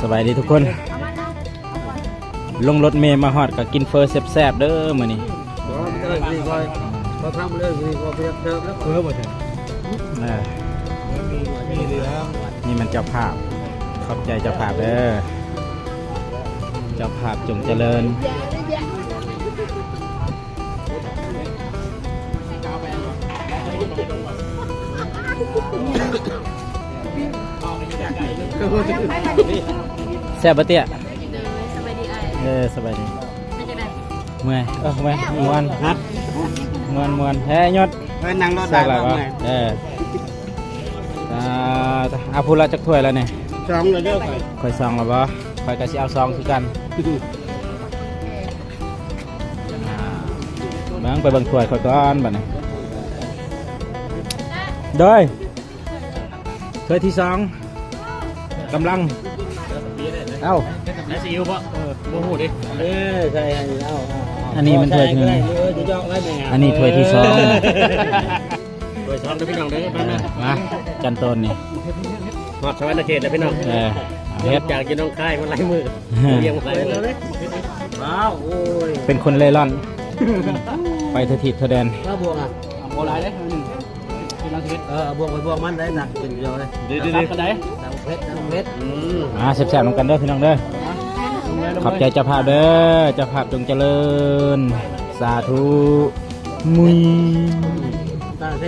ສະບາຍດີທຸກຄົນ ລົງລົດເມມາຮອດກໍກິນເຝີແຊບໆເດີມື້ນີ້ ເອີ ນີ້ມັນເຈົ້າພາບ ຂອບໃຈເຈົ້າພາບ ເຈົ້າພາບຈົ່ງຈະເລີນ. ແຊບບໍ່ເຕ້ຍ? ເອີ ສະບາຍດີອ້າຍ ເອີ ສະບາຍດີ ເປັນຈັ່ງໃດ? ເມື່ອຍ ເອີ ເມື່ອຍ ມ່ວນ ຮະ ມ່ວນ ມ່ວນ ແທ້ຍົດ ເອີ ນັ່ງລົດຫຼາຍບໍ່ເມື່ອຍ ເອີ ອ່າ ເອົາຜູ້ລະຈັກຖ້ວຍແລ້ວນີ້? ສອງແລ້ວເດີຂ້ອຍ ຂ້ອຍສອງແລ້ວບໍ່? ຂ້ອຍກໍຊິເອົາສອງຄືກັນ. ອ່າ ເບິ່ງ ໄປເບິ່ງຖ້ວຍຂ້ອຍກ່ອນບັດນີ້ ໂດຍ ຖ້ວຍທີສອງ ກຳລັງ ເອົ້າ ໃສ່ຊີອິ້ວບໍ່? ເອີ ບໍ່ຮູ້ເດ້ ເອີ ໃສ່ອັນນີ້ ເອົາ ອັນນີ້ມັນຖ້ວຍທີໜຶ່ງ ເອີ ຈະຢອກໄວ້ແມ່ ອັນນີ້ຖ້ວຍທີສອງ ຖ້ວຍສອງເດີພີ່ນ້ອງເດີ ມາ ມາ ມາ ຈັນໂຕນນີ້ ຮອດສະຫວັນນະເຂດແລ້ວພີ່ນ້ອງ ເອີ ເຮັດຈາກຢູ່ໜອງຄາຍມາຫຼາຍມື້ ລຽງມາຫຼາຍມື້ ວ້າວ ໂອ້ຍ ເປັນຄົນເລ່ລ່ອນ ໄປທົ່ວທິດທົ່ວແດນ ມາບວກອ່ະ ບໍ່ຫຼາຍເດ້ ໜຶ່ງ ເອີ ເອົາບວກໄປບວກມັນໄດ້ໜັກເປັນດຽວເລີຍ ດີໆໆ ປານໃດ? ໜັກເຜັດ ໜັກເຜັດ ອືມ ອ່າ ແຊບໆນຳກັນເດີພີ່ນ້ອງເດີ ຂອບໃຈເຈົ້າພາບເດີ ເຈົ້າພາບຈົ່ງຈະເລີນ ສາທຸ ມຸຍ ຕາເຊ